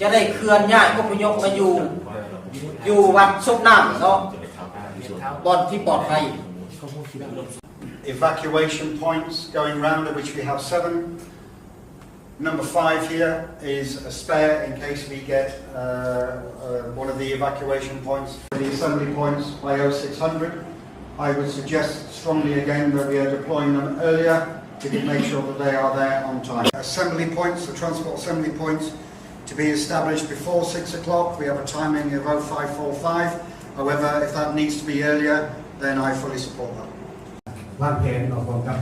ຈະໄດ້ເຄື່ອນຍ້າຍອົບພະຍົບມາຢູ່ ຢູ່ວັດສົບນ້ຳເນາະ ບ່ອນທີ່ປອດໄພ. Evacuation points going round, of which we have seven. Number five here is a spare in case we get, uh, uh, one of the evacuation points. The assembly points by oh six hundred. I would suggest strongly again that we are deploying them earlier to make sure that they are there on time. Assembly points, the transport assembly points, to be established before six o'clock. We have a timing of oh five forty-five. However, if that needs to be earlier, then I fully support that. ວາງແຜນເນາະ ພ້ອມກັບ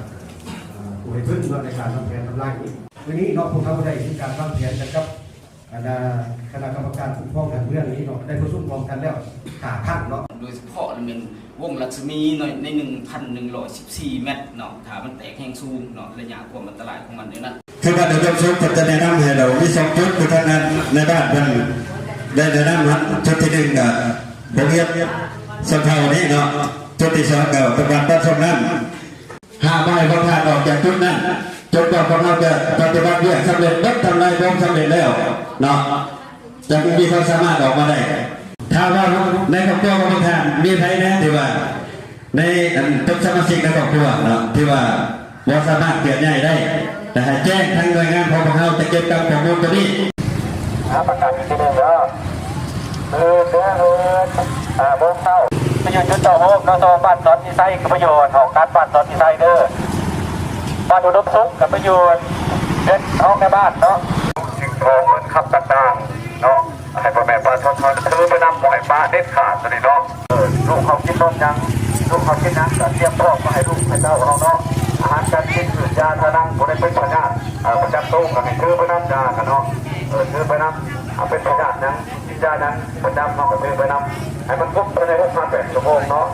ເອີ ຜູ້ໃຫ້ທຶນເນາະ ໃນການວາງແຜນທຳລາຍນີ້. ມື້ນີ້ເນາະ ພວກເຮົາໄດ້ມີການວາງແຜນກັນກັບ ອັນນ່າ ຄະນະກຳມະການປົກຄອງທາງເມືອງນີ້ເນາະ ໄດ້ປະຊຸມພ້ອມກັນແລ້ວຫ້າຄັ້ງເນາະ. ໂດຍສະເພາະລະແມ່ນວົງລັດສະໝີໜ້ອຍ ໃນໜຶ່ງພັນໜຶ່ງຮ້ອຍສິບສີ່ແມັດເນາະ ຖ້າມັນແຕກແຮງສູງເນາະ ໄລຍະຄວາມອັນຕະລາຍຂອງມັນເດ້ນະ. ຄືບ້ານອຸດົມສຸກເພິ່ນຈະແນະນຳໃຫ້ເຮົາມີສອງຈຸດ ຄືທາງດ້ານນາຍບ້ານເພິ່ນໄດ້ແນະນຳເນາະ. ຈຸດທີໜຶ່ງກໍໂຮງຮຽນຊົນເຜົ່ານີ້ເນາະ, ຈຸດທີສອງກໍເປັນບ້ານປາກຊ່ອງນ້ຳ. ຫາບໍ່ໃຫ້ພວກທ່ານອອກຈາກຈຸດນັ້ນ ຈົນກວ່າພວກເຮົາຈະປະຕິບັດວຽກສຳເລັດເບິດ, ທຳລາຍໂບມສຳເລັດແລ້ວເນາະ, ຈັ່ງມີຄວາມສາມາດອອກມາໄດ້. ຖ້າວ່າໃນຄອບຄົວຂອງພວກທ່ານມີໃຜແດ່ທີ່ວ່າ ໃນອັນເປັນສະມາຊິກໃນຄອບຄົວເນາະ ທີ່ວ່າບໍ່ສາມາດເຄື່ອນຍ້າຍໄດ້ ແລະ ໃຫ້ແຈ້ງທາງໜ່ວຍງານຂອງພວກເຮົາຈະເກັບກຳຂໍ້ມູນຕົວນີ້. ຫາປະກັນອີກທີໜຶ່ງເດີ ມື້ເດືອນ ຫ້າໂມງເຊົ້າ ໄປຢູ່ຈຸດເຕົ້າໂຮມເນາະ ໂຕບ້ານດອນມີໄຊ ກໍໄປຢູ່ຫ້ອງການບ້ານດອນມີໄຊເດີ ບ້ານອຸດົມສຸກກໍໄປຢູ່ເຮືອນຮອງແມ່ບ້ານເນາະ ສິ່ງຂອງເງິນຄຳຕ່າງໆເນາະ ໃຫ້ພໍ່ແມ່ປະຊາຊົນຖືໄປນຳ ບໍ່ໃຫ້ປະເດັດຂາດ ຕົວນີ້ເນາະ. ເອີ ລູກເຂົາກິນນົມຫຍັງ ລູກເຂົາກິນຫຍັງ ກໍຕຽມພ້ອມມາໃຫ້ລູກໃຫ້ເຕົ້າເຮົາເນາະ. ອາຫານການກິນ ຢາທານັງ ຜູ້ໃດເປັນພະຍາດ ເອີ ປະຈຳໂຕ ກໍໃຫ້ຖືໄປນຳ ຢາຫັ້ນເນາະ. ເອີ ຖືໄປນຳ ເປັນພະຍາດຫຍັງ ກິນຢາຫຍັງປະຈຳ ເຮົາກໍຖືໄປນຳ ໃຫ້ມັນຄົບພາຍໃນຫົກຫາແປດຊົ່ວໂມງເນາະ.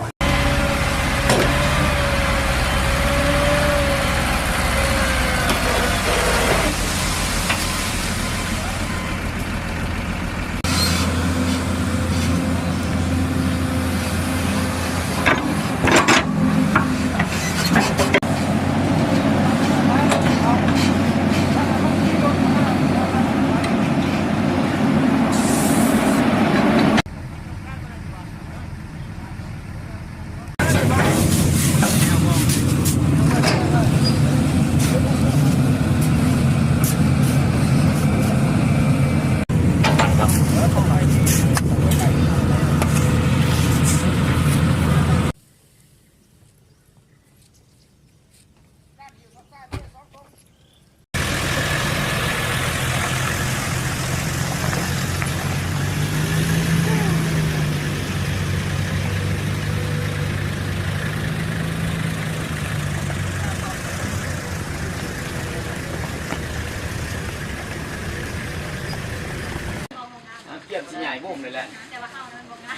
ກຽມຊິຍ້າຍໂບມເລີຍແຫຼະ ແຕ່ວ່າເຮົານັ້ນບໍ່ກ້າ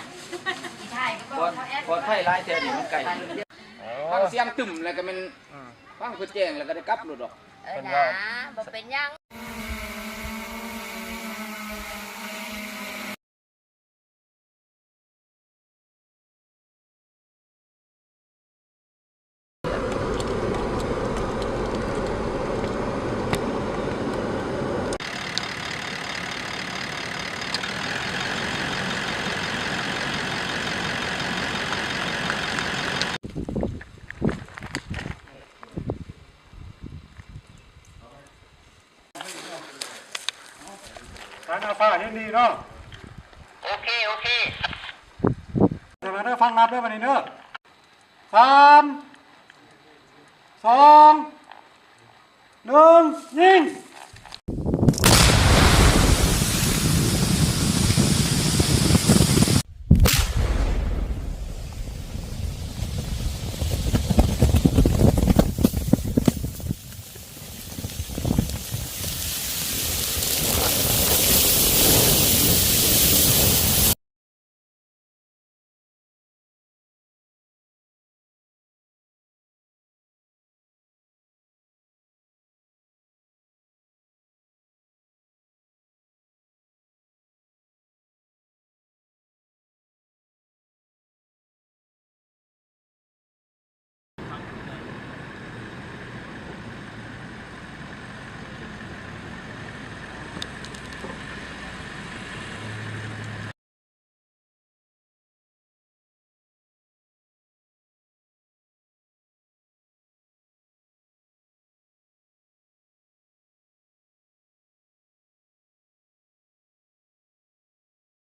ປອດ ປອດໄພຫຼາຍແຖວນີ້ມັນໄກ. ຟັງສຽງຕຶ້ມແລ້ວກໍແມ່ນ ອືມ ຟັງຄືແຈ້ງແລ້ວກໍໄດ້ກັບໂລດດອກ. ເອີນາ ບໍ່ເປັນຫຍັງ. ທ່ານອາຟ້າເຮັດດີເນາະ. ໂອເຄ ໂອເຄ. ເດີມາເດີ ຟັງນັບເດີ ບັດນີ້ເດີ. ສາມ ສອງ ໜຶ່ງ ຍິງ.